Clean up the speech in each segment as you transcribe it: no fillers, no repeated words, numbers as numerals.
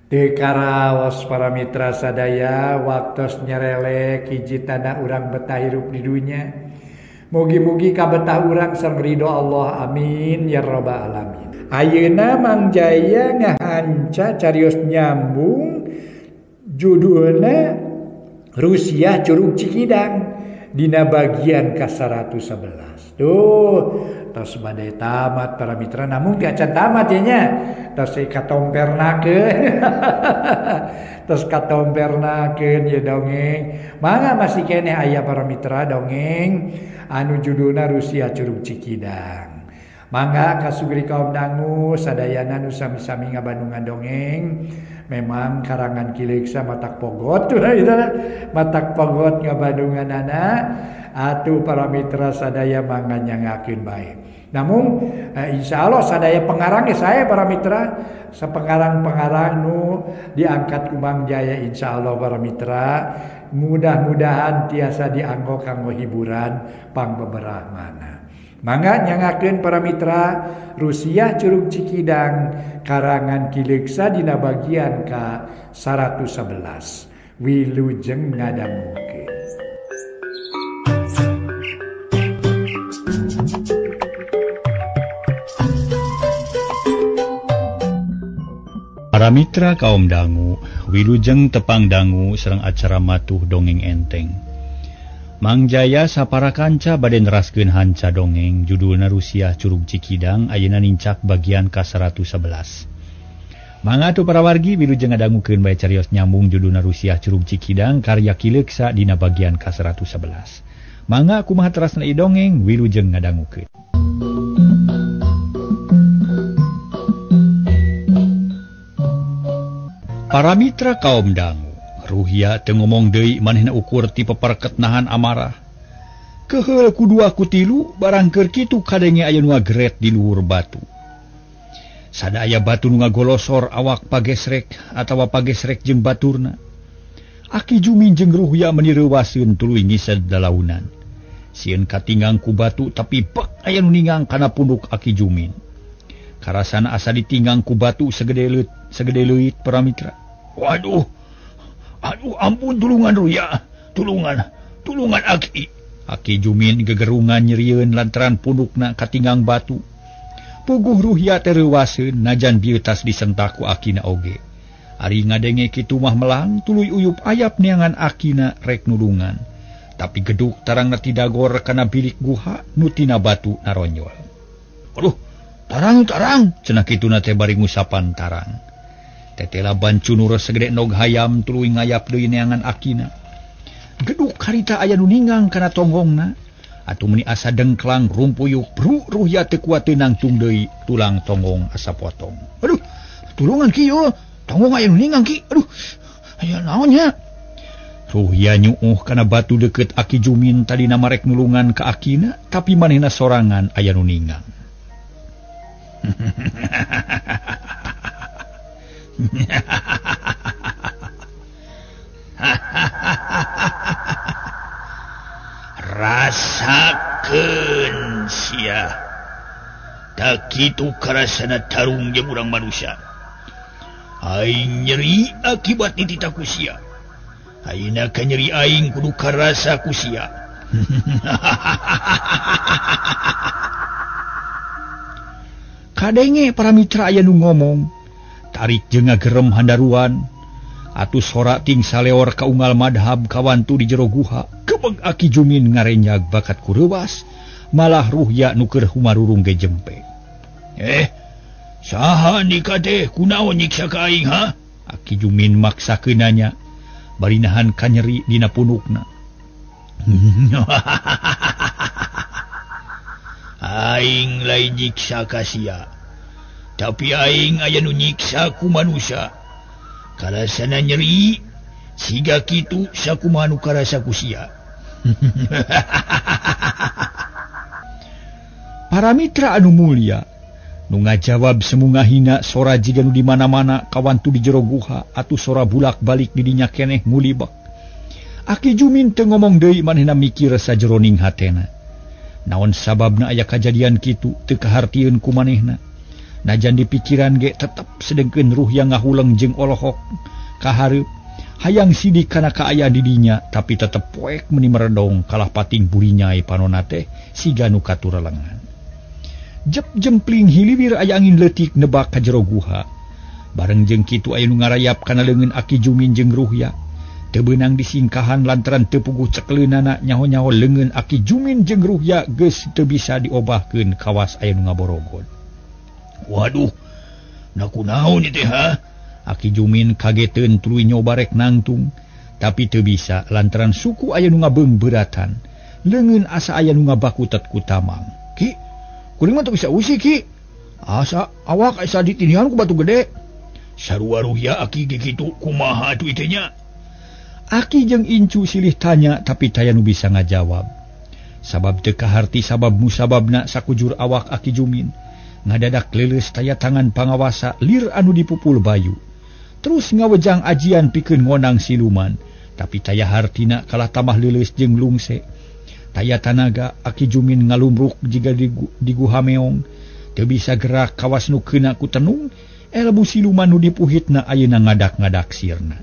Teu karaos para mitra sadaya waktos nyerelek hiji tanda urang betah hirup di dunya. Mugi-mugi kabetah urang sareng ridho Allah, amin ya rabbal alamin. Ayeuna Mang Jaya ngahanca carios nyambung judulna Rusiah Curug Cikidang dina bagian ka 111. Tuh, tos badai tamat para mitra, namun teu acan tamat ya nya. Tos katompernakeun. Tos katompernakeun ya dongeng. Mangga masih keneh aya para mitra dongeng anu judulna Rusiah Curug Cikidang. Mangga kasugri kaum dangu sadayana nu sami-sami ngabandungan dongeng. Memang karangan Ki Leuksa matak pogot matak pogot ngabandunganana atuh para mitra sadaya mangga nyangakeun bae. Namun insya Allah sadaya pengarangnya saya para mitra, sepengarang-pengarang nu diangkat ku Mang Jaya insya Allah para mitra mudah-mudahan tiasa dianggo kanggo hiburan pangbeberahmana. Mangga nyangakeun para mitra Rusiah Curug Cikidang karangan Ki Leuksa dina bagian ka 111. Wilujeng ngadangukeun. Para mitra kaum dangu, wilujeng tepang dangu sareng acara matuh dongeng enteng. Mang Jaya sapara kanca bade neraskeun hanca dongeng judulna Rusiah Curug Cikidang ayeuna nincak bagian ka 111. Mangga atuh para wargi wilujeng ngadangukeun bae carios nyambung judulna Rusiah Curug Cikidang karya Ki Leuksa dina bagian ka 111. Mangga kumaha terasna ieu dongeng wilujeng ngadangukeun. Para mitra kaum dangu, Ruhya teu ngomong deui manehna ukur ti peperket nahan amarah. Keheul ku dua ku tilu barang keur kitu kadenge aya nu ngageret di luhur batu. Sada aya batu nu ngagolosor awak pagesrek atawa pagesrek jeung baturna. Aki Jumin jeung Ruhya meuni reuwaseun tuluy ngised dalaunan. Sieun katinggang ku batu tapi bek aya nu ningang kana punduk Aki Jumin. Karasana asa ditinggang ku batu segede leuit para mitra. Waduh. Aduh ampun tulungan Ruya, tulungan, tulungan Aki. Aki Jumin gegerungan nyerieun lantaran pundukna katinggang batu. Puguh Ruhya teh reuwaseun najan bieu tas disentak ku akina oge. Ari ngadenge kitu mah melang tuluy uyup ayap neangan akina rek nulungan. Tapi geduk tarangna tidagor kana bilik guha nu tina batu naronyol. Aduh, tarang-tarang cenah kituna teh bari ngusapan tarang. Tetela bancunur segede nog hayam tuluy ngayap deui neangan akina. Geduk harita aya nu ningang kana tonggongna. Atuh meuni asa dengklang rumpuyuk bru Ruhya teu kuat teu nangtung deui tulang tonggong asa potong. Aduh, tulungan ki yo, tonggong aya nu ningang ki. Aduh, aya naon nya? Ruhya nyuuh kana batu deukeut Aki Jumin tadina marek nulungan ka akina, tapi manehna sorangan aya nu ningang. Rasakeun sia. Tak kitu karasana tarung jeung urang manusia. Aing nyeri akibat nitita ku sia. Ayeuna ka nyeri aing kudu karasa ku sia. Kadenge para mitra aya nu ngomong. Tarik jeung ngagerem handaruan. Atuh sora ting saleor ka unggal madhab kawantu di jero guha. Kebeg Aki Jumin ngarenyag bakat ku reuwas, malah Ruhya nu keur humarurung ge jempe. Saha nika teh kunaon nyiksa ka aing ha? Aki Jumin maksakeun nanya bari nahan kanyeri dina punukna. Aing lain nyiksa ka sia. Tapi aing aya nu nyiksa ku manusia. Karasana nyeri siga kitu sakumaha nu karasa ku sia. Para mitra anu mulia, nu ngajawab semungahina sora jiga nu di mana-mana kawantu di jero guha atuh sora bulak-balik di dinya keneh ngulibek. Aki Jumin teu ngomong deui manehna mikir sajeroning hatena. Naon sababna aya kajadian kitu teu kahartieun ku manehna. Najan di pikiran ge tetep sedengkeun Ruhya ngahuleng jeung olohok ka hareup. Hayang sidik kana kaayaan di dinya tapi tetep poek meuni meredong kalah pating burinyai panona teh siga nu katurelengan. Jep jempling hiliwir aya angin leutik nebak ka jero guha. Bareng jeung kitu aya nu ngarayap kana leungeun Aki Jumin jeung Ruhya. Teu beunang disingkahan lantaran teu puguh cekleunana nyaho-nyaho leungeun Aki Jumin jeung Ruhya geus teu bisa diobahkeun kawas aya nu ngaborogod. Waduh, na kunaon ieu teh ha? Aki Jumin kageteun tuluy nyoba rek nangtung, tapi teu bisa lantaran suku aya nu ngabeungbeuratan. Leungeun asa aya nu ngabakutet ku tamang. Ki, kuring mah teu bisa usi ki. Asa awak asa ditinihan ku batu gede. Sarua Ruhya aki ge kitu kumaha atuh ieu nya? Aki jeung incu silih tanya tapi taya nu bisa ngajawab. Sabab teu kaharti sabab musababna sakujur awak Aki Jumin. Ngadadak leuleus taya tangan pangawasa lir anu dipupul bayu. Terus ngawejang ajian pikeun ngonang siluman, tapi taya hartina kalah tambah leuleus jeung lungse. Taya tanaga Aki Jumin ngalumruk jiga di guha meong. Teu bisa gerak kawas nu keuna ku tenung, elmu siluman nu dipuhitna ayeuna ngadak-ngadak sirna.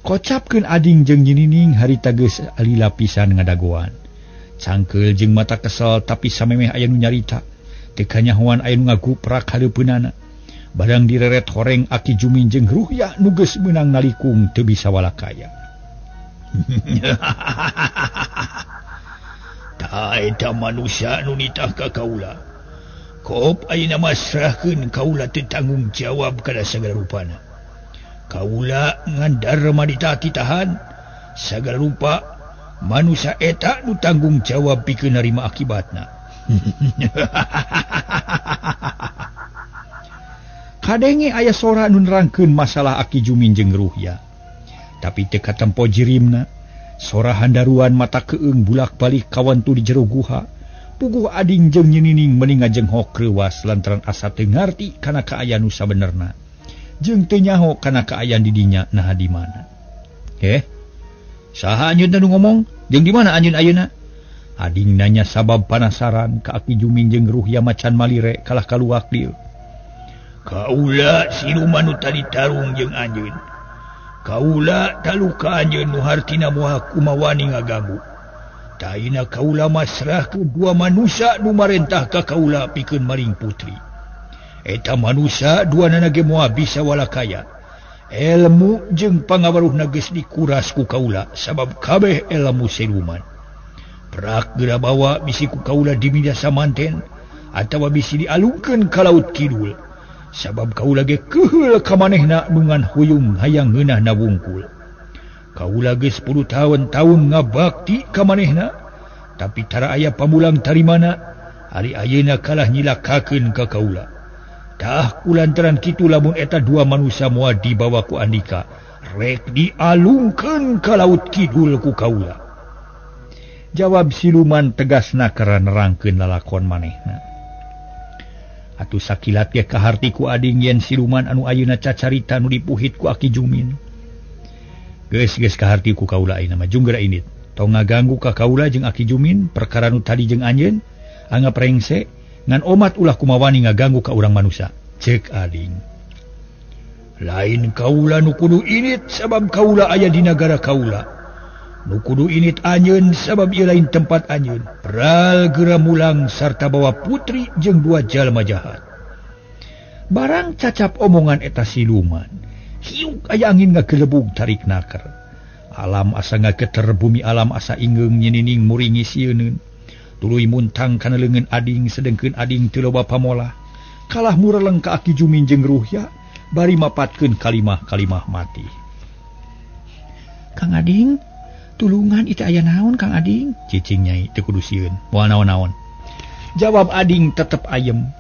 Kocapkeun ading jeung nyinining harita geus alila pisan ngadagoan. Cangkeul jeung mata kesel tapi samemeh aya nu nyarita. Teu kanyahoan aya nu ngaguprak hareupeunana. Barang direret horeng Aki Jumin jeung Ruhya nu geus meunang nalikung teu bisa walakaya. Tah eta manusia nu nitah ka kaula. Kop ayeuna masrahkeun kaula teu tanggung jawab kana sagala rupana. Kaula ngan darma dititahan sagala rupa manusia eta nu tanggung jawab pikeun narima akibatna. Kadenge aya sora nu nerangkeun masalah Aki Jumin jeung Ruhya. Tapi teu katempo jirimna, sora handaruan mata keung bulak-balik kawantu di jero guha. Puguh ading jeung nyinining meuni ngajenghok reuwas lantaran asa teu ngarti kana kaayaan nu sabenerna. Jeung teu nyaho kana kaayaan di dinya naha di mana. Saha anjeun nu ngomong? Jeung di mana anjeun ayeuna? Ading nanya sabab panasaran ka Aki Jumin jeung Ruhya macan malire kalah kaluak dieu. Kaula siluman nu tadi tarung jeung anjeun. Kaula taluka anjeun nu hartina moal kumawani ngaganggu. Taina kaula masrah ke dua manusia nu marentah ka kaula pikeun maring putri. Eta manusia dua nana ge moal bisa walakaya. Elmu jeung pangawaruhna geus dikuras ku kaula sabab kabeh elmu siluman. Prak geura bawa bisi ku kaula diminda samanten atawa bisi dialungkeun ka laut kidul. Sabab kaula ge keuheul ka manehna nu ngan huyung hayang ngeunahna wungkul. Kaula geus 10 tahun ngabakti ka manehna, tapi tara aya pamulang tarimana, ari ayeuna kalah nyilakakeun ka kaula. Tah kulantaran kitu lamun eta dua manusia moal dibawa ku andika, rek dialungkeun ka laut kidul ku kaula. Jawab siluman tegasna keur nerangkeun lalakon manehna. Atuh sakilat ge kaharti ku ading yen siluman anu ayeuna cacarita nu dipuhit ku Aki Jumin. Geus kaharti ku kaula ayeuna mah jung geura indit. Tong ngaganggu ka kaula jeung Aki Jumin perkara nu tadi jeung anjeun anggap rengse ngan omat ulah kumawani ngaganggu ka urang manusia. Ceuk ading. Lain kaula nu kudu indit sabab kaula aya di nagara kaula. Nu kudu init anjeun sabab ieu lain tempat anjeun. Pral geura mulang sarta bawa putri jeung dua jalma jahat. Barang cacap omongan eta siluman, hiuk aya angin ngagelebug tarik naker. Alam asa ngageter bumi alam asa ingeung nyinining muringi sieuneun. Tuluy muntang kana leungeun ading sedengkeun ading teu loba pamolah. Kalah mureleng ka Aki Jumin jeung Ruhya bari mapatkeun kalimah-kalimah mati. Kang Ading, tulungan itu aya naon Kang Ading? Cicing nyai teu kudu sieun, moal naon-naon. Jawab ading tetep ayem.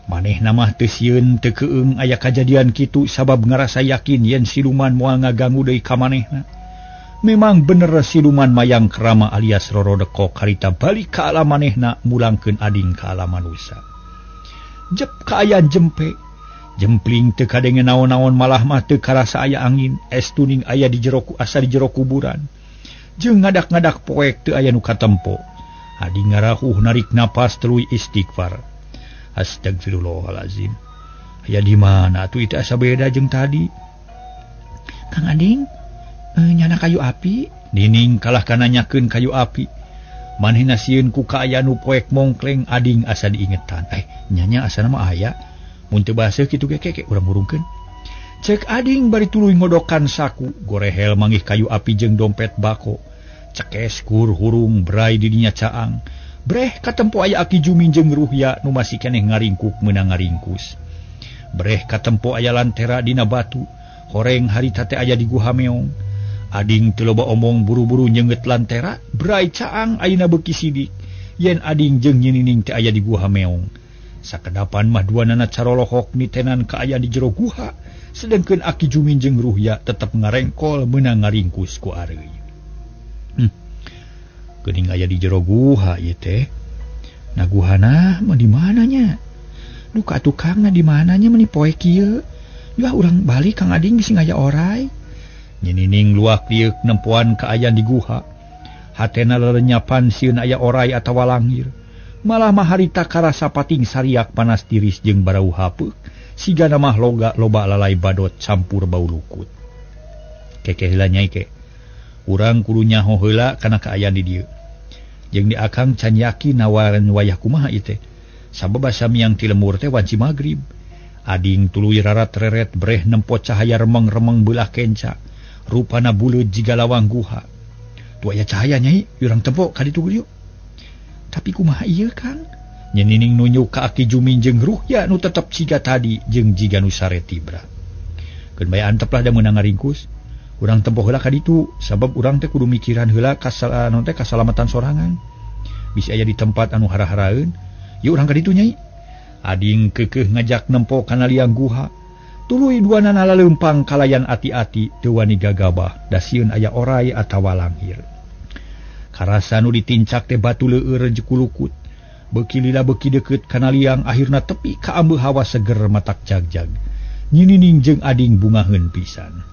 Manehna mah teu sieun teu keung aya kajadian kitu sabab ngarasa yakin yen siluman moal ngaganggu deui ka manehna. Memang bener siluman mayang krama alias rorodekok harita balik ka alam manehna mulangkeun ading ka alam manusia. Jep kaayaan jempe. Jempling teu kadenge naon-naon malah mah teu karasa aya angin, es tuning aya di jero asa di jero kuburan. Jeung ngadak-ngadak poek teu aya nu katempo. Adi ngarahuh narik napas tuluy istighfar. Astagfirullahalazim. Aya di mana atuh itu asa beda jeung tadi. Kang Ading, nyana kayu api? Nining kalah kana nyakeun kayu api. Manehna sieun ku kaayaan nu poek mongkleng ading asa diingetan. Nyanya asana mah aya. Mun teu baseuh kitu ge keke urang hurungkeun. Cek ading bari tuluy ngodokan saku, gorehel mangih kayu api jeung dompet bako. Cekes kur hurung brai di dinya caang. Breh katempo aya Aki Jumin jeung Ruhya nu masih keneh ngaringkuk meunang ngaringkus. Breh katempo aya lantera dina batu, horeng harita teh aya di guha meong. Ading teu loba omong buru-buru nyeungeut lantera, brai caang ayeuna beuki sidik. Yen ading jeung Nyinining teh aya di guha meong. Sakedapan mah duanana carolohok nitenan kaayaan di jero guha, sedengkeun Aki Jumin jeung Ruhya tetep ngarengkol meunang ngaringkus ku areuy. Geuning aya di jero guha ieu teh. Nah guhana mah di mana nya? Duka tukangna di mananya meni poe kieu. Yuh urang balik Kang Ading bisi ngaya orai. Nyinining luak lieuk nempoan kaayaan di guha. Hatena lelenyapan sieun aya orai atawa langir. Malah mah harita karasa pating sariak panas tiris jeung barau hapeuk. Sigana mah loga loba lalai badot campur bau lukut. Keke heula nyai ke. Urang kudu nyaho heula kana kaayaan di dieu. Jeung di akang can yakin nawaran wayah kumaha ieu teh. Sabab basa miang ti lemur teh wanci magrib. Ading tuluy rarat reret breh nempo cahaya remeng-remeng beulah kenca. Rupana buleud jiga lawang guha. Tu aya cahaya nyai, urang tempo ka ditu yuk. Tapi kumaha ieu Kang? Nyenining nunjuk ka Aki Jumin jeung Ruhya nu tetep siga tadi jeung jiga nu sare tibra. Keun bae antep lah da meunang ngaringkus. Urang tempo heula ka ditu, sabab urang teh kudu mikiran heula kasalamatan teh kasalamatan sorangan. Bisi aya di tempat anu hara-haraeun. Yuk urang ka ditu nyai. Ading keukeuh ngajak nempo kana liang guha. Tuluy duanana laleumpang kalayan ati-ati teu wani gagabah da sieun aya orai atawa langir. Karasa nu ditincak teh batu leueur jekulukut. Beuki lila beuki deukeut kana liang akhirna tepi ka ambeu hawa seger matak jagjag. Nyinining jeung ading bungaheun pisan.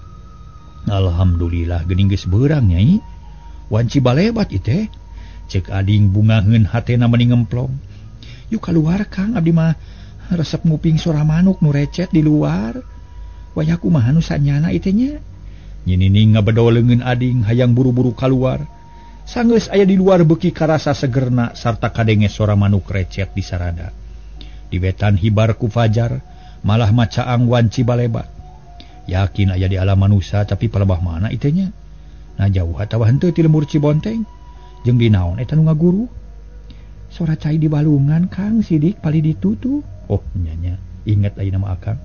Alhamdulillah geuning geus beurang nyai. Wanci balebat ieu teh. Cek ading bungaheun hatena meni ngemplong. Yuk keluar Kang, abdi mah resep nguping suara manuk nu recet di luar. Wayah kumaha nu sanyana ieu teh nya. Nyinining ngabedo leungeun ading hayang buru-buru kaluar. Sanggeus aya di luar beuki karasa segerna sarta kadenge suara manuk recet di sarada. Di wetan hibar ku fajar, malah macaang wanci balebat. Yakin aya di alam manusia tapi palebah mana ieu teh nya. Nah jauh atawa henteu ti lembur Cibonteng. Jeung di naon eta nu ngaguru? Sora cai di balungan Kang Sidik pali ditutu. Oh nyanya, ingat ayeuna mah akang.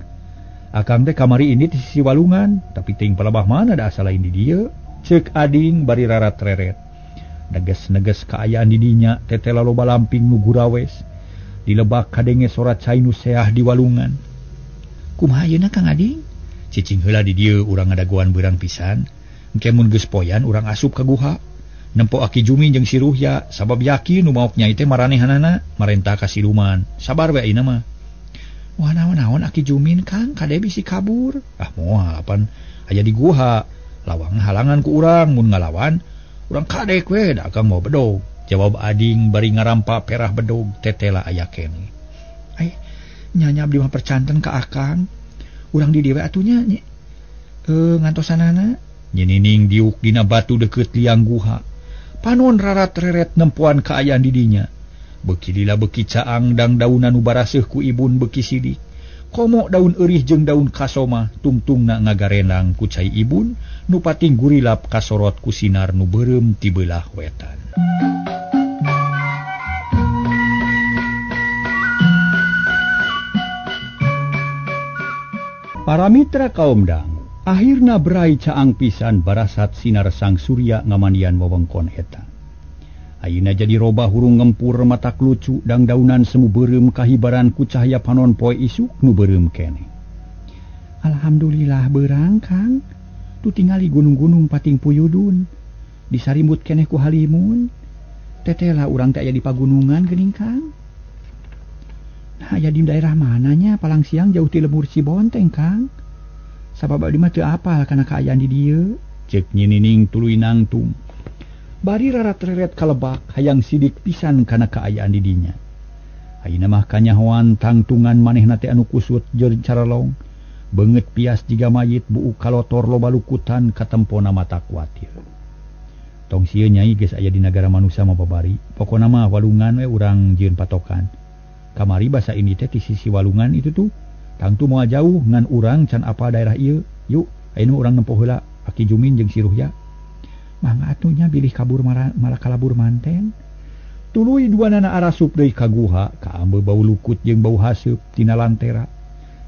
Akang teh kamari ini di sisi walungan, tapi ting palebah mana da asa lain di dieu. Ceuk ading bari rarat reret. Neges-neges kaayaan di dinya tetela loba lamping nu gurawes. Di lebak kadenge sora cai nu seah di walungan. Kumaha ayeuna Kang Ading? Cicing heula di dieu urang ngadagoan beurang pisan. Engke mun geus poyan urang asup ka guha. Nempo Aki Jumin jeung si Ruhya sabab yakin nu maok nyai teh maranehanana marentah ka siluman. Sabar we ayeuna mah. Wah naon-naon Aki Jumin Kang kade bisi kabur. Ah moal apan aya di guha. Lawang halangan ku urang mun ngalawan urang kadek we da akang mau bedog. Jawab ading bari ngarampa perah bedog tetela aya keneh. Ai nyanya abdi mah percanten ka akang. Urang di dieu we atuh nya ngantosanana. Nyinining diuk dina batu deukeut liang guha. Panon rarat reret nempoan kaayaan di dinya. Beuki lila beuki caang dang daunan nu baraseuh ku ibun beuki sidik. Komo daun eurih jeung daun kasoma tungtungna ngagarenang ku cai ibun nu pating gurilap kasorot ku sinar nu beureum ti beulah wetan. Para mitra kaum dangu, akhirna berai caang pisan barasat sinar sang surya ngamandian wewengkon eta. Ayeuna jadi robah hurung ngempur matak lucu dang daunan semu beureum kahibaran ku cahaya panon poe isuk nu beureum keneh. Alhamdulillah beurang Kang. Tu tingali gunung-gunung pating puyudun. Disarimut keneh ku halimun. Tetela urang teh aya di pagunungan geuning Kang. Nah, aya di daerah mananya palang siang jauh ti lembur Cibonteng Kang. Sabab abdi mah teu apal kana kaayaan di dieu. Ceuk Nyinining tuluy nangtung. Bari rarat-reret kalebak hayang sidik pisan kana kaayaan di dinya. Ayeuna mah kanyahoan tangtungan manehna teh anu kusut jeung carelong. Beungeut pias jiga mayit buuk kalotor loba lukutan katempona mata kuatir. Tong sieun nyai geus aya di nagara manusa mah babari. Pokona mah walungan we urang jieun patokan. Kamari basa ini teh ti sisi walungan itu tuh. Tangtu moal jauh ngan urang can apal daerah ieu. Yuk, ayeuna urang nempo heula Aki Jumin jeung si Ruhya. Mangga atuh nya bilih kabur malah kalabur manten. Tuluy duanana arasup deui ka guha, kaambe bau lukut jeung bau haseup tina lantera.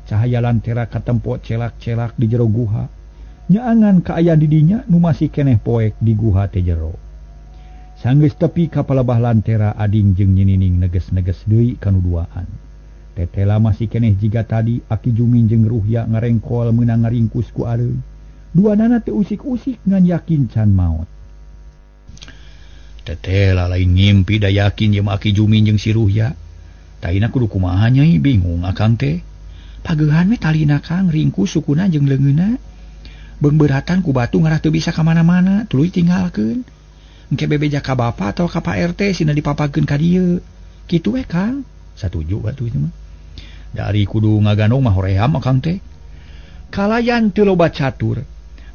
Cahaya lantera katempo celak-celak di jero guha. Nyaangan kaayaan di dinya nu masih keneh poek di guha teh jero. Sanggeus tepi ka palebah lantera ading jeung nyinining neges-neges deui kanu duaan. Tetela masih keneh jiga tadi Aki Jumin jeung Ruhya ngarengkol meunang ngaringkus ku areuy. Duanana teu usik-usik ngan yakin can maot. Tetela lain ngimpi da yakin jeung Aki Jumin jeung si Ruhya. Taina kudu kumaha nyai bingung akang teh. Pageuhan we talina Kang ringkus sukuna jeung leungeunna. Beungbeuratan ku batu ngarah teu bisa ka mana-mana, tuluy tinggalkeun. Engke bebeja ka bapa atawa ka Pak RT sina dipapakeun ka dieu. Kitu we Kang. Satuju batu itu mah. Dari kudu ngagandong mah hoream akang teh. Kalayan teu loba catur.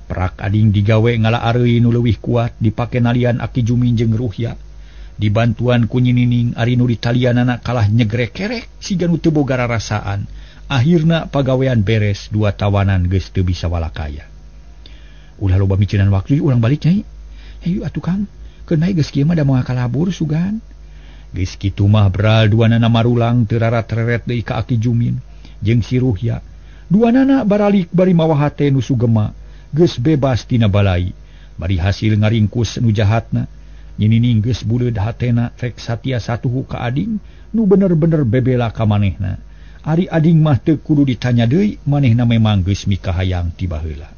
Prak ading digawe ngala areuy nu leuwih kuat dipake nalian Aki Jumin jeung Ruhya. Dibantuan ku nyinining ari nu ditalianana kalah nyegrek kerek siga nu teu boga rarasaan. Akhirna pagawean beres dua tawanan geus teu bisa walakaya. Ulah loba miceunan waktu urang balik nyai. Hayu atuh Kang, keun bae geus kieu mah da moal kalabur sugan. Geus kitu mah bral duanana marulang teu rarat-reret deui ka Aki Jumin jeung si Ruhya. Duanana baralik bari mawa hate nu sugema, geus bebas tina balai. Bari hasil ngaringkus nu jahatna. Nyinining geus buleud hatena rek satia satuhu ka ading nu bener-bener bebela ka manehna. Ari ading mah teu kudu ditanya deui, manehna memang geus mikahayang ti baheula.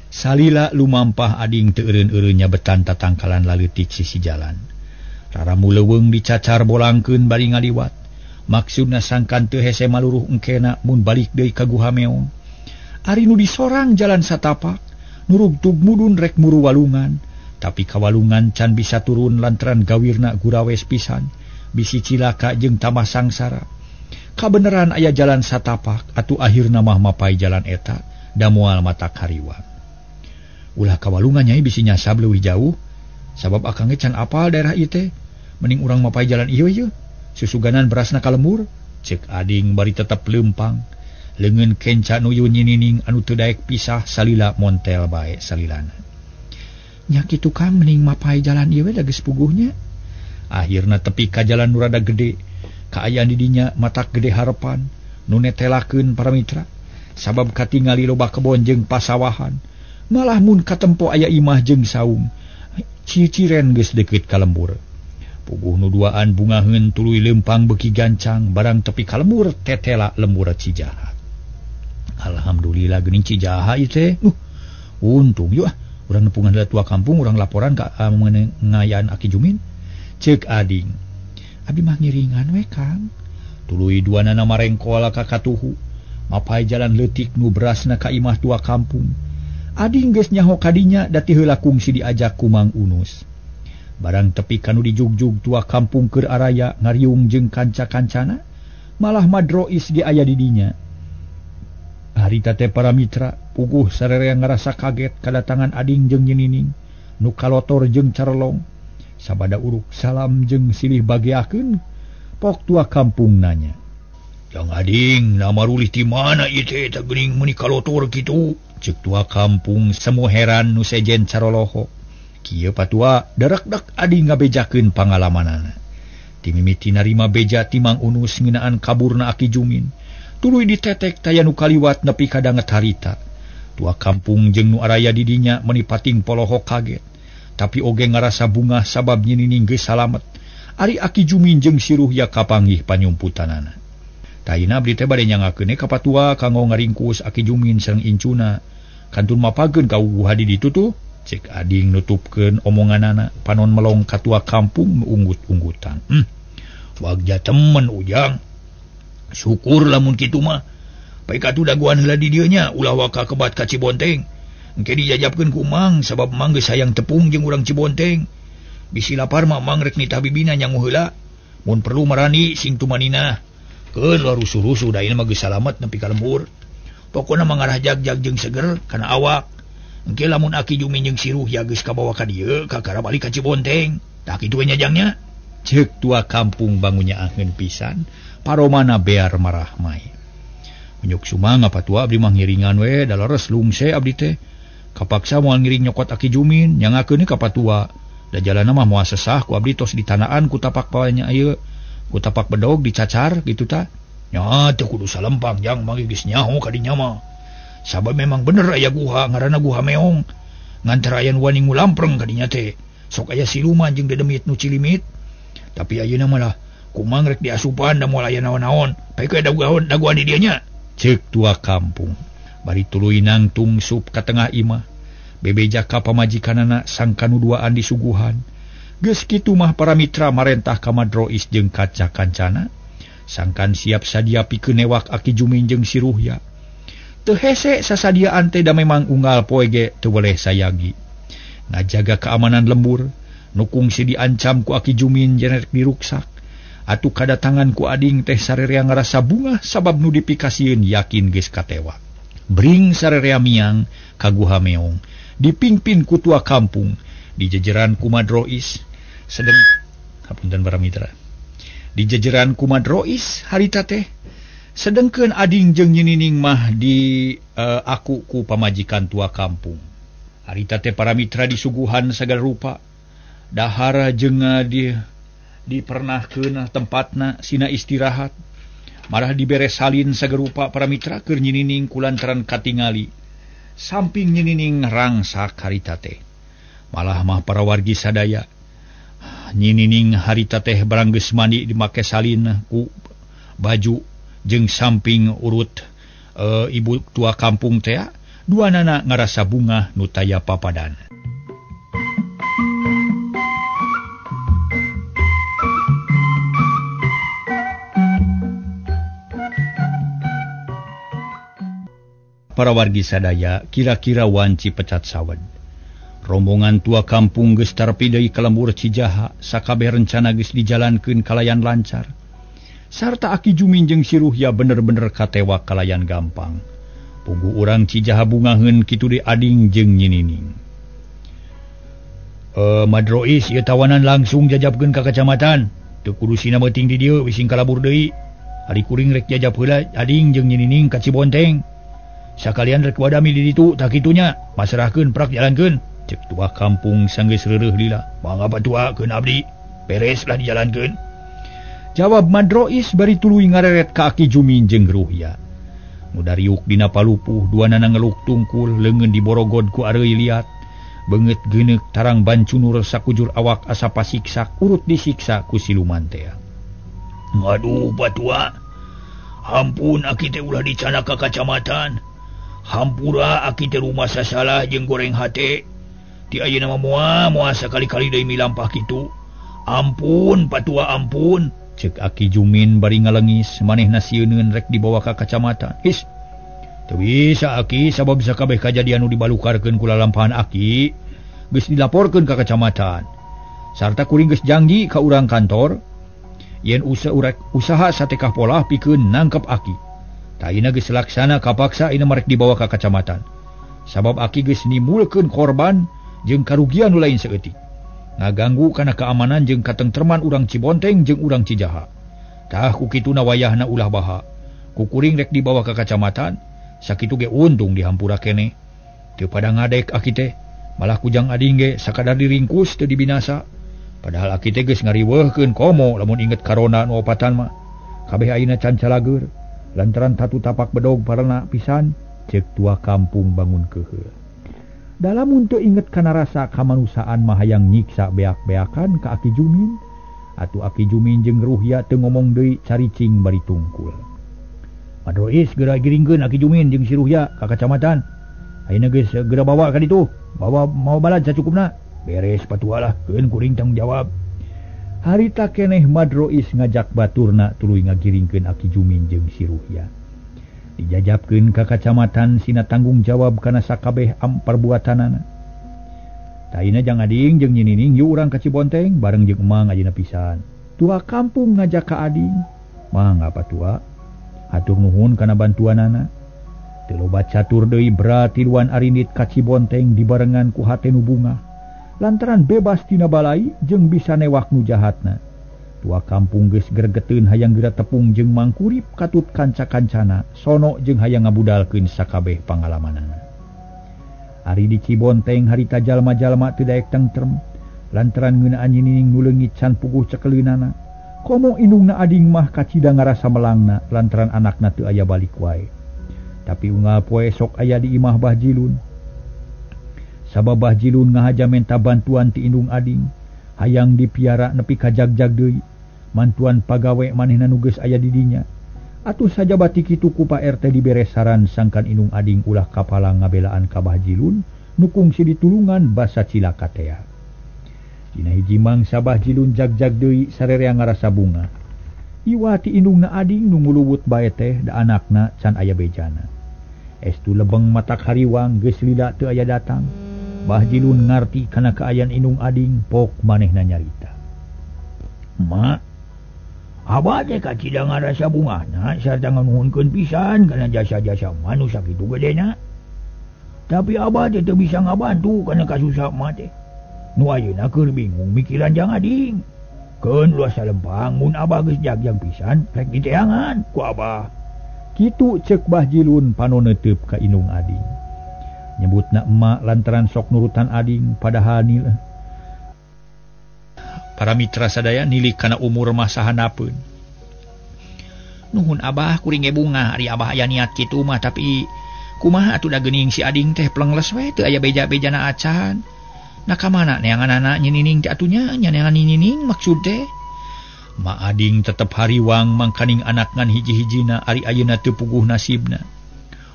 Salila lumampah ading teu eureun-eureun nyabetan tatangkalan laleutik sisi jalan. Raramu leuweung dicacar bolangkeun bari ngaliwat. Maksudna sangkan teu hese maluruh engkena mun balik deui ka Guha Meong. Ari nu disorang jalan satapak, nurugtug mudun rek muru walungan, tapi kawalungan can bisa turun lantaran gawirna gurawes pisan, bisi cilaka jeung tambah sangsara. Kabeneran aya jalan satapak atuh akhirna mah mapai jalan eta da moal mata kariwang. Ulah kawalungan nyai bisi nyasab leuwih jauh, sabab akang ge can apal daerah ieu teh. Mending urang mapai jalan ieu ye. Susuganan berasna ka lembur, ceuk ading bari tetep leumpang. Leungeun kenca nuyu nyinining anu teu daek pisah salila montel bae salilana. Nya kitu Kang mending mapai jalan ieu we da geus puguhnya. Akhirna tepi ka jalan nu rada gede. Kaayaan di dinya matak gede harepan nu netelakeun para mitra. Sabab katingali loba kebon jeung pasawahan. Malah mun katempo aya imah jeung saung. Ciciren geus deukeut ka lembur. Puguh nu duaan bungaheun tuluy leumpang beuki gancang barang tepi ka lembur tetela lembur Cijaha. Alhamdulillah geuning Cijaha ieu teh. Untung yeuh ah urang nepungan heula tua kampung urang laporan ka ngayaan Aki Jumin. Ceuk ading. Abi mah ngiringan we Kang. Tuluy duanana marengkol ka katuhu. Mapai jalan leutik nu berasna ka imah tua kampung. Ading geus nyaho kadinya da ti heula kungsi diajak ku Mang Unus. Barang tepi kanu dijugjug tua kampung keur araya ngariung jeung kanca-kancana, malah madrois ge aya di dinya. Harita teh para mitra puguh sararea ngarasa kaget kadatangan ading jeung nyinining nu kalotor jeung carelong. Sabada uruk salam jeung silih bageakeun, pok tua kampung nanya. Jang ading, nama rulih ti mana ieu teh eta geuning meuni kalotor kitu? Ceuk tua kampung semu heran nu sejen caroloho. Kieu patua darakdak ading ngabejakeun pangalamanana. Ti mimiti narima beja ti Mang Unus ngeunaan kaburna Aki Jumin. Tuluy ditetek taya nu kaliwat nepi ka danget harita. Tua kampung jeung nu araya di dinya meuni pating polohok kaget. Tapi oge ngarasa bungah sabab nyinining geus salamet. Ari Aki Jumin jeung si Ruhya kapanggih panyumputanana. Taina abdi teh bade nyangakeun ka patua kanggo ngaringkus Aki Jumin sareng incuna. Kantun mapageun ka guha di ditu tuh. Cek ading nutupkeun omonganana panon melong ka tua kampung nu unggut-unggutan. Wagja temen ujang. Syukur lamun kitu mah. Baik atuh daguan heula di dieu nya ulah waka kebat ka Cibonteng. Engke dijajabkeun ku Mang sabab Mang geus hayang tepung jeung urang Cibonteng. Bisi lapar mah Mang rek nitah bibina nyangu heula. Mun perlu marani sing tumanina. Keun rusuh-rusuh da ieu mah geus salamet nepi ka lembur. Pokona mangarah jag-jag jeung seger kana awak. Engke lamun Aki Jumin jeung si Ruhya geus kabawa ka dieu kakara balik ka Cibonteng. Tah kitu we nya jangnya. Ceuk tua kampung bangunnya angeun pisan, paromana bear marah mai. Unyuk sumanga patua abdi mah ngiringan we da leres lungse abdi teh. Kapaksa moal ngiring nyokot Aki Jumin, nyangakeun ka patua. Da jalanna mah moal sesah ku abdi tos ditanaan ku tapak pawanya ieu. Ku tapak bedog dicacar gitu ta. Nya teu kudu salempang jang mah geus nyaho ka dinya mah. Sabab memang bener aya guha ngaranna Guha Meong. Ngantar aya nu wani ngulampreng ka dinya teh. Sok aya siluman jeung dedemit nu cilimit. Tapi ayeuna malah kumang rek diasupan da moal aya naon-naon. Pae daguan daguan di dieu nya. Ceuk tua kampung. Bari tuluy nangtung sup ka tengah imah. Bebeja ka pamajikanana sangkanu duaan disuguhan. Geus kitu mah para mitra marentah ka Madrois jeung kaca kancana. Sangkan siap sadia pikeun newak Aki Jumin jeung si Ruhya. Teu hese sasadiaan teh da memang unggal poe ge teu weleh sayagi. Ngajaga keamanan lembur, nukung si diancam ku Aki Jumin jenerek diruksak. Atuh kadatangan ku ading teh sarerea ngarasa bungah sabab nu dipikasieun yakin geus katewa. Bring sarerea miang ka Guha Meong, dipimpin ku tua kampung, dijejeran ku Madrois. Sedeng hapunten para mitra. Dijejeran ku Madrois harita teh. Sedengkeun ading jeung nyinining mah di aku ku pamajikan tua kampung. Harita teh para mitra disuguhan sagala rupa. Dahara jeung dipernahkeun tempatna sina istirahat. Marah dibere salin sagerupa para mitra keur nyinining kulantaran katingali. Samping nyinining rangsak harita teh. Malah mah para wargi sadaya nyinining harita teh barang geus mandi dimake salin ku baju jeung samping urut ibu tua kampung teh duanana ngarasa bungah nu taya papadan. Para wargi sadaya kira-kira wanci pecat sawed. Rombongan tua kampung geus tarpi deui ka lembur Cijaha, sakabeh rencana geus dijalankeun kalayan lancar. Sarta Aki Jumin jeung si Ruhya bener-bener katewa kalayan gampang. Puguh urang Cijaha bungaheun kitu deui ading jeung nyinining. Madrois ieu tawanan langsung jajabkeun ka kacamatan. Teu kudu sina beuting di dieu bising kalabur deui. Ari kuring rek jajab heula ading jeung nyinining ka Cibonteng. Sakalian rek wadami di ditu tah kitunya, pasrahkeun prak jalankeun. Cek tua kampung sanggeus reureuh lila. Mangga patua keun abdi, bereslah dijalankeun. Jawab Madrois bari tuluy ngareret ka Aki Jumin jeung Ruhya. Nu dariuk dina palupuh duanana ngeluk tungkul leungeun diborogod ku areuy liat. Beungeut geuneuk tarang bancunur sakujur awak asa pasiksa urut disiksa ku siluman teh. Aduh patua, hampun aki teh ulah dicanak ka kacamatan. Hampura aki teh rumah sasalah jeung goreng hate. Ti ayeuna mah moal sakali-kali deui milampah kitu. Ampun patua ampun. Cek Aki Jumin bari ngalengis manehna sieuneun rek dibawa ka kacamatan. His. Teu bisa aki sabab sakabeh kajadian nu dibalukarkeun ku lalampahan aki geus dilaporkeun ka kacamatan. Sarta kuring geus janji ka urang kantor yen usaha satekah polah pikeun nangkep aki. Tah ayeuna geus laksana kapaksa ayeuna marek dibawa ka kacamatan. Sabab aki geus nimbulkeun korban jeung karugian nu lain saeutik. Ngaganggu kana keamanan jeung katengtreman urang Cibonteng jeung urang Cijaha. Tah ku kituna wayahna ulah baha. Ku kuring rek dibawa ka kacamatan, sakitu ge untung dihampura keneh. Teu pada ngadek aki teh, malah kujang ading ge sakadar diringkus teu dibinasa. Padahal aki teh geus ngariweuhkeun komo lamun inget karona nu opatan mah. Kabeh ayeuna can calageur lantaran tatu tapak bedog parana pisan ceuk tua kampung bangun keuheul. Dalam untuk inget kana rasa kamanusiaan mah hayang nyiksa beak-beakan ka Aki Jumin. Atuh Aki Jumin jeung Ruhya teu ngomong deui caricing bari tungkul. Madrois geura giringkeun Aki Jumin jeung si Ruhya ka kacamatan. Ayeuna geus geura bawa ka ditu, bawa mau balad sacukupna. Beres patua lah, keun kuring tanggung jawab. Harita keneh Madrois ngajak baturna tuluy ngagiringkeun Aki Jumin jeung si Ruhya. Dijajabkeun ka kacamatan sina tanggung jawab kana sakabeh perbuatanana. Taina jang ading jeung nyinining yuk urang ka Cibonteng bareng jeung emang ayeuna pisan. Tua kampung ngajak ka ading. Mangga Patua. Hatur nuhun kana bantuanana. Teu loba catur deui Bra tiluan arindit ka Cibonteng dibarengan ku hate nu bungah. Lantaran bebas tina balai jeung bisa newak nu jahatna. Tua kampung geus gregeteun hayang geura tepung jeung Mangkurip katut kanca-kancana sono jeung hayang ngabudalkeun sakabeh pangalamanana. Ari di Cibonteng harita jalma-jalma teu daek tengtrem lantaran ngeunaan Nyi Nining nu leungit can puguh cekeleunana. Komo indungna ading mah kacida ngarasa melangna lantaran anakna teu aya balik wae. Tapi unggal poe sok aya di imah Bah Jilun. Sabab Bah Jilun ngahaja menta bantuan ti indung ading, hayang dipiara nepi ka jagjag deui. Mantuan pagawe manehna nu geus aya di dinya. Atuh sajaba ti kitu ku Pak RT dibere saran sangkan indung ading ulah kapala ngabelaan ka Bah Jilun nu kungsi ditulungan basa cilaka tea. Dina hiji mangsa Bah Jilun jagjag deui sarerea ngarasa bunga. Iwa ti indungna ading nu nguluwut bae teh da anakna can aya bejana. Estu lebeng matak hariwang geus lila teu aya datang. Bah Jilun ngarti kana kaayaan indung ading pok manehna nyarita. Ma, abah teh kacida ngarasa bungahna sarta nganuhunkeun pisan kana jasa-jasa manu sakitu gedena. Tapi abah teh teu bisa ngabantu kana kasusah emak teh. Nu ayeuna keur bingung mikiran jang ading. Keun luas salempang mun abah geus jagjag pisan rek diteangan ku abah. Kitu ceuk Bah Jilun panon neuteub ka indung ading. Nyebutna emak lantaran sok nurutan ading padahal nila. Para mitra sadaya nilik kana umur mah sahanapeun. Nuhun abah kuring ge bungah ari abah aya niat kitu mah tapi kumaha atuh da geuning si ading teh plengles we teu aya beja-bejana acan. Nah ka mana neanganana Nyi Nining teh atunya nya neangan Nyi Nining maksud teh. Ma ading tetep hariwang mangkaning anak ngan hiji-hijina ari ayeuna teu puguh nasibna.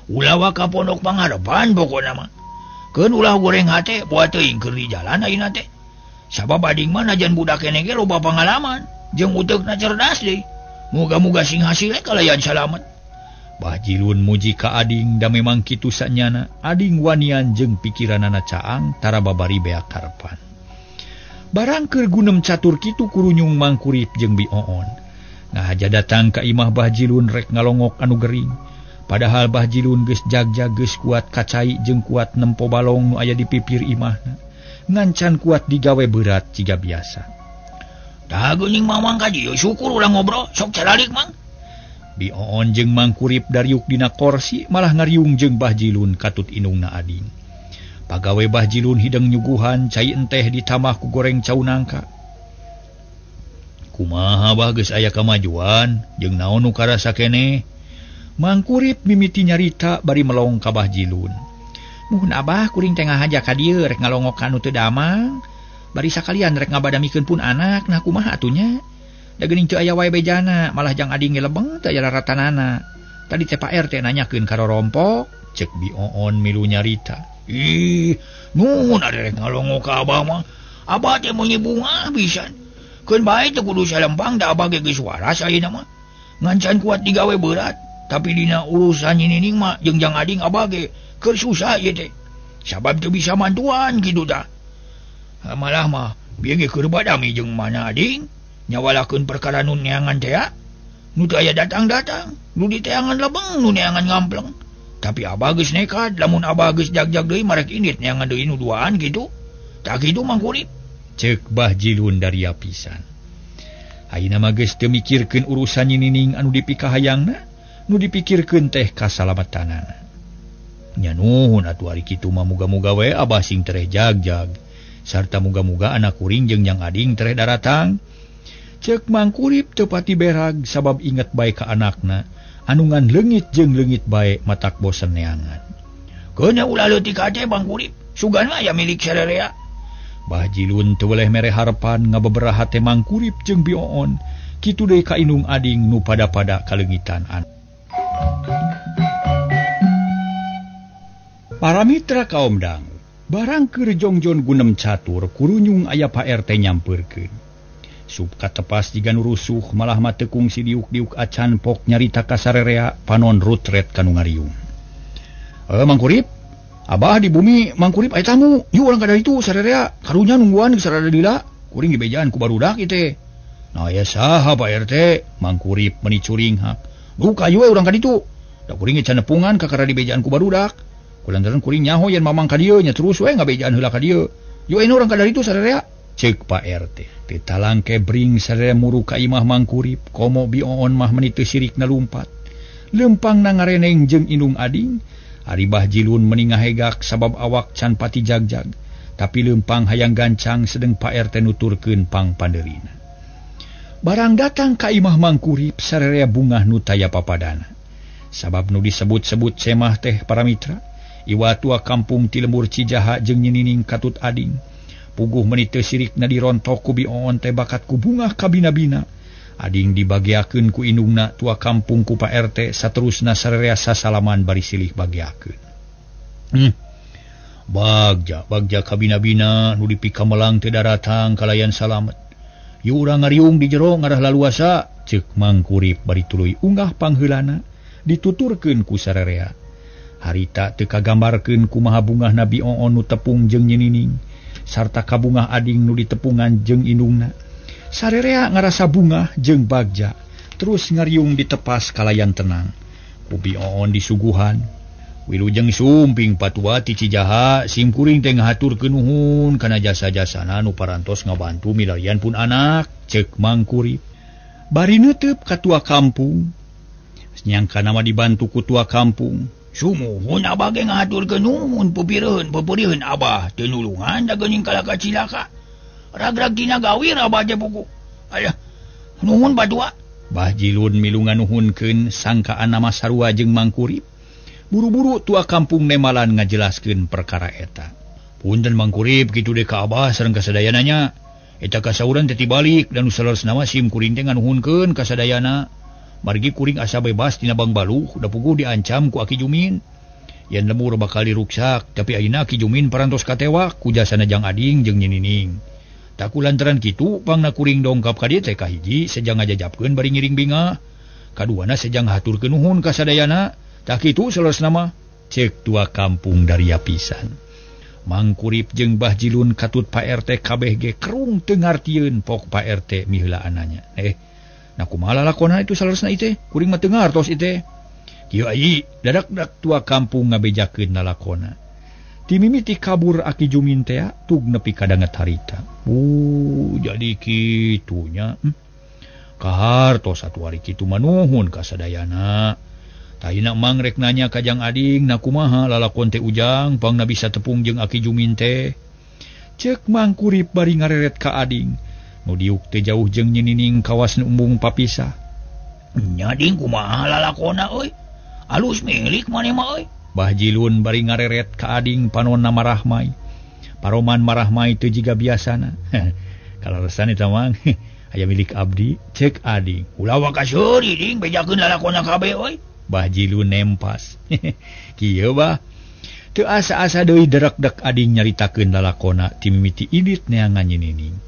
Ulah wa ka pondok pangarepan pokona mah. Keun ulah goreng hate poa teuing keur di jalan ayeuna teh. Sabab ading mah najan budak keneh ge loba pangalaman jeung uteukna cerdas deui. Muga-muga sing hasilna kalayan salamet. Bah Jilun muji ka ading da memang kitu sanyana ading wanian jeung pikiranana caang tara babari beak karepan. Barang keur gunem catur kitu kurunyung Mangkurip jeung Bi Oon. Ngahaja datang ka imah Bah Jilun rek ngalongok anu gering. Padahal Bah Jilun geus jagjag geus kuat kacai jeung kuat nempo balong nu aya di pipir imahna. Ngancan kuat digawe berat jiga biasa. Tah geuning mamang ka dieu syukur urang ngobrol sok caralik mang. Bi Oon jeung Mangkurip dariuk dina korsi malah ngariung jeung Bah Jilun katut indungna ading. Pagawe Bah Jilun hideng nyuguhan cai enteh ditamah ku goreng cau nangka. Kumaha bah geus aya kamajuan jeung naon nu karasa keneh? Mangkurip mimiti nyarita bari melong ka Bah Jilun. Nuhun abah kuring teh ngahaja ka dieu rek ngalongok ka nu teu damang. Bari sakalian rek ngabadamikeun pun anak nah kumaha atunya? Da geuning teu aya wae bejana malah jang ading ge lebeng teu aya raratanana. Tadi teh Pak RT nanyakeun ka rorompok, cek Bi Oon milu nyarita. Ih, nuhun ari rek ngalongok ka abah mah. Abah teh meuni bungah pisan. Keun bae teu kudu salempang da abah ge geus waras ayeuna mah. Ngancan kuat digawe berat, tapi dina urusan Nyi Nining mah jeung jang ading abah ge keur susah ieu teh. Sabab teu bisa mantuan kitu tah. Malah mah bieu ge keur badami jeung mana ading nyawalakeun perkara nu neangan teh ya. Nu teu aya datang-datang, nu diteangan lebeng, nu neangan ngampleng. Tapi abah geus nekat, lamun abah geus jagjag deui marek indit neangan deui nu duaan kitu. Tah kitu Mangkurip. Ceuk Bah Jilun daria pisan. Ayeuna mah geus teu mikirkeun urusan Nyi Nining anu dipikahayangna, nu dipikirkeun teh kasalamatanana. Nya nuhun atuh ari kitu mah muga-muga we abah sing tereh jagjag. Sarta muga-muga anak kuring jeung jang ading tereh daratang. Ceuk Mangkurip teu pati berag sabab inget bae ka anakna anu ngan leungit jeung leungit bae matak bosen neangan. Keuna ulah leutik hate Mangkurip, sugan mah aya milik sarerea. Bah Jilun teu weleh mere harepan ngabeberaha teh Mangkurip jeung Bi Oon. Kitu deui ka indung ading nu pada-pada kaleungitan an. Para mitra kaum dangu, barang keur jongjon gunem catur kurunyung aya Pak RT nyampeurkeun. Sup katepas jiga nu rusuh malah mah teu kungsi diuk-diuk acan pok nyarita ka sarerea panon rutret ka nu ngariung. Mangkurip, abah di bumi Mangkurip aya tamu. Yuk urang ka ditu sarerea, karunya nungguan geus rada lila, kuring dibejaan ku barudak ieu teh. Nah ya saha Pak RT Mangkurip meni curinghak. Duh kayu we urang ka ditu. Da kuring ge can nepungan kakara dibejaan ku barudak. Kulantaran kuring nyaho yen mamang ka dieu nya terus we ngabejaan heula ka dieu. Yu ayeuna urang ka ditu sararea. Ceuk Pak RT. Teu talangke bring sararea muru ka imah Mangkurip, komo Bi Oon mah meni teu sirikna lumpat. Lempang na ngareneng jeung indung ading. Ari Bah Jilun meni ngahegak sabab awak can pati jagjag. Tapi lempang hayang gancang sedeng Pak RT nuturkeun pangpandeurina. Barang datang ka imah Mangkurip sararea bungah nu taya papadana. Sabab nu disebut-sebut semah teh para mitra, iwa tua kampung ti lembur Cijaha jeung nyinining katut ading. Puguh meni teu sirikna dirontok ku Bi Oon teh bakat ku bungah kabina-bina. Ading dibagiakeun ku indungna tua kampung ku Pak RT saterusna sararea sasalaman bari silih bagiakeun. Bagja bagja kabina-bina nu dipikamelang teu daratang kalayan salamet. Yu urang ngariung di jero ngarah laluasa ceuk Mangkurip bari tuluy unggah pangheulana dituturkeun ku sararea. Harita teu kagambarkeun kumaha bungah Bi Oon nu tepung jeung nyinining sarta kabungah ading nu ditepungan jeung indungna. Sarerea ngarasa bungah jeung bagja terus ngariung ditepas kalayan tenang. Ku Bi Oon disuguhan wilujeng sumping patua ti Cijaha sim kuring teh ngahaturkeun nuhun kana jasa-jasana nu parantos ngabantu milarian pun anak ceuk Mangkurip. Bari neuteup ka tua kampung. Nyangka nama dibantu ku tua kampung. Sumuhun abah ge ngahaturkeun nuhun pupireuheun pupurieun abah teu nulungan da geuning kalaka cilaka. Ragrag dina gawir abah teh buku. Alah nuhun patua. Bah Jilun milu nganuhunkeun sangkaan nama sarua jeung Mangkurip. Buru-buru tua kampung nemalan ngajelaskeun perkara eta. Punten Mangkurip kitu deui ka abah sareng kasadayana nya. Eta kasauran teh tibalik dan nu saleresna mah sim kuring teh nganuhunkeun kasadayana. Margi kuring asa bebas tina Bangbaluh da puguh diancam ku Aki Jumin. Yen lemur bakal diruksak, tapi ayeuna Aki Jumin parantos katewak ku jasana jang ading jeung nyinining. Tak kulantaran kitu pangna kuring dongkap ka dieu teh kahiji sejang ngajajapkeun bari ngiring bingah. Kaduana sejang haturkeun nuhun kasadayana. Tak kitu saleresna mah ceuk tua kampung daria pisan. Mangkurip jeung Bah Jilun katut Pak RT kabeh ge kerung teu ngartieun pok Pak RT miheulaananya. Nah kumaha lalakona itu saleresna ieu teh? Kuring mah teu ngartos ieu teh. Kieu ai dadak-dak tua kampung ngabejakeun lalakona. Ti mimiti kabur Aki Jumin teh tug nepi kadanget harita. Jadi kitunya. Kahartos satu hari kitu mah nuhun ka sadayana. Tayina mang rek nanya ka jang ading na kumaha lalakon teh ujang pangna bisa tepung jeung Aki Jumin teh. Ceuk Mangkurip bari ngareret ka ading. Nu diuk teh jauh jeung nyinining kawas nu embung papisah. Nya ding kumaha lalakona euy? Alus milik maneh mah euy. Bah Jilun bari ngareret ka ading panonna marahmai. Paroman marahmai teu jiga biasana. Kalaresan eta mang aya milik abdi ceuk ading. Ulah waka seuri ding bejakeun lalakona kabeh euy. Bah Jilun nempas. Kieu bah. Teu asa-asa deui derekdek ading nyaritakeun lalakona ti mimiti indit neangan nyinining.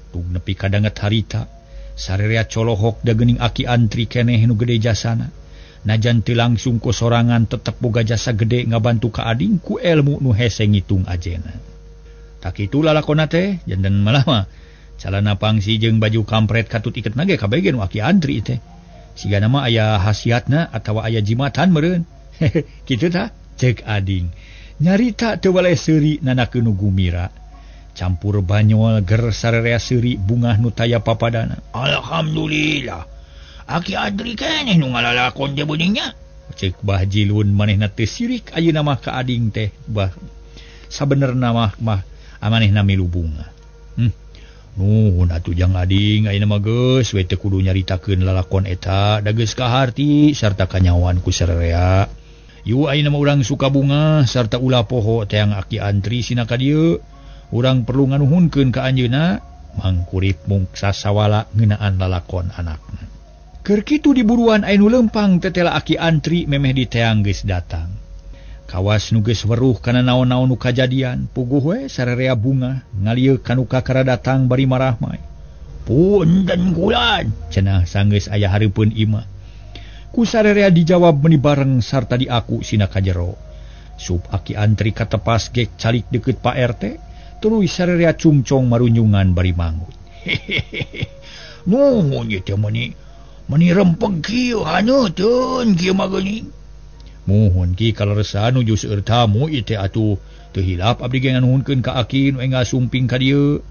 Tug nepi kadanget harita sarerea colohok da geuning Aki Antri keneh nu gede jasana. Najan teu langsung ku sorangan tetep boga jasa gede ngabantu ka ading ku elmu nu hese ngitung ajena. Tak kitu lalakona teh janten malah mah calana pangsi jeung baju kampret katut iketna ge kabeh ge nu Aki Antri teh. Sigana mah aya khasiatna atawa aya jimatan meureun. Kitu tah ceuk ading. Nyarita teu waleh seuri nanakeun nu gumira. Campur banyol ger sarerea seuri bungah nu taya papadana. Alhamdulillah. Aki Adri keneh nu ngalalakon teh beuning nya. Ceuk Bah Jilun manehna teu sirik ayeuna mah ka ading teh. Bah sabenerna mah amanehna milu bunga. Nuhun atuh jang ading ayeuna mah geus we teu kudu nyaritakeun lalakon eta da geus kaharti sarta kanyawan ku sarerea. Yu ayeuna mah urang suka bunga sarta ulah poho teang Aki Antri sina ka dieu. Urang perlu nganuhunkeun ka anjeunna. Mangkurip mung sasawala ngeunaan lalakon anakna. Keur kitu diburuan aya nu lempang tetela Aki Antri memeh diteang geus datang. Kawas nu geus weruh kana naon-naon nu kajadian, puguh we sarerea bunga ngalieu kanu kakara datang bari marahmai. Punten kulan, cenah sanggeus aya hareupeun imah. Ku sarerea dijawab meuni bareng sarta diaku sina kajero. Sup Aki Antri katepas gek calik deukeut Pak RT, tuluy sarerea cungcong marunyungan bari mangut. Nuhun ieu teh meuni meuni rempeg kieu haneuteun kieu mah geuning. Muhun ki kaleresan nuju seueur tamu ieu teh atuh teu hilap abdi ge nganuhunkeun ka aki nu enggal sumping ka dieu.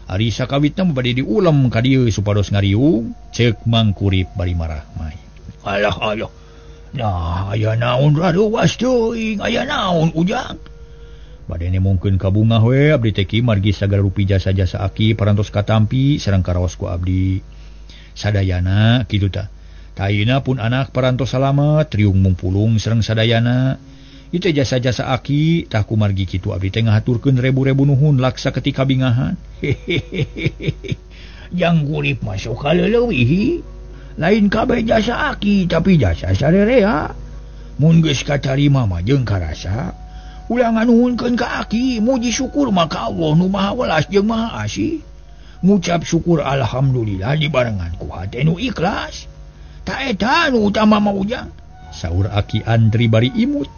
Ari sakawitna mah bade diulem ka dieu supados ngariung ceuk Mang Kurip bari marah mai. Alah alah. Nah, aya naon raruwas teuing, aya naon Ujang. Bade nemongkeun ka bungah we abdi teh ki margi sagala rupi jasa-jasa aki parantos katampi sareng karaos ku abdi. Sadayana kitu tah. Taina pun anak parantos salamet riung mungpulung sareng sadayana. Ieu teh jasa-jasa aki tah kumargi kitu abdi teh ngahaturkeun rebu-rebu nuhun laksa ketika bingahan. Hehehehe. Jang Kurip mah sok kaleuleui. Lain kabeh jasa aki tapi jasa sarerea. Mun geus katarima mah jeung karasa. Ulah nganuhunkeun ka aki, muji syukur mah ka Allah nu Maha Welas jeung Maha Asih. Ngucap syukur alhamdulillah dibarengan ku hate nu ikhlas. Ta eta nu utama mah Ujang. Saur Aki Andri bari imut.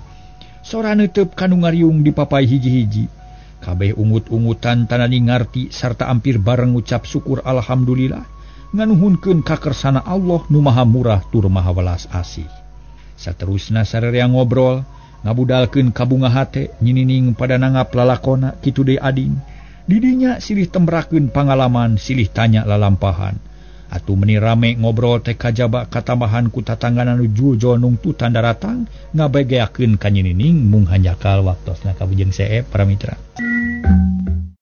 Sora neuteup kanu ngariung dipapai hiji-hiji. Kabeh ungut-ungutan tanani ngarti sarta ampir bareng ngucap syukur alhamdulillah. Nganuhunkeun kakersana Allah nu Maha Murah tur Maha Welas Asih. Saterusna sararea ngobrol, ngabudalkeun kabunga hate, nyinining pada nanggap lalakona kitu deui ading. Didinya silih tembrakeun pangalaman, silih tanya lalampahan. Atuh meuni rame ngobrol teh kajaba katambahan ku tatangganan nu jujol nungtutan daratang ngabegeakeun ka nyinining mung hanjakal waktosna kabujeng seep para mitra.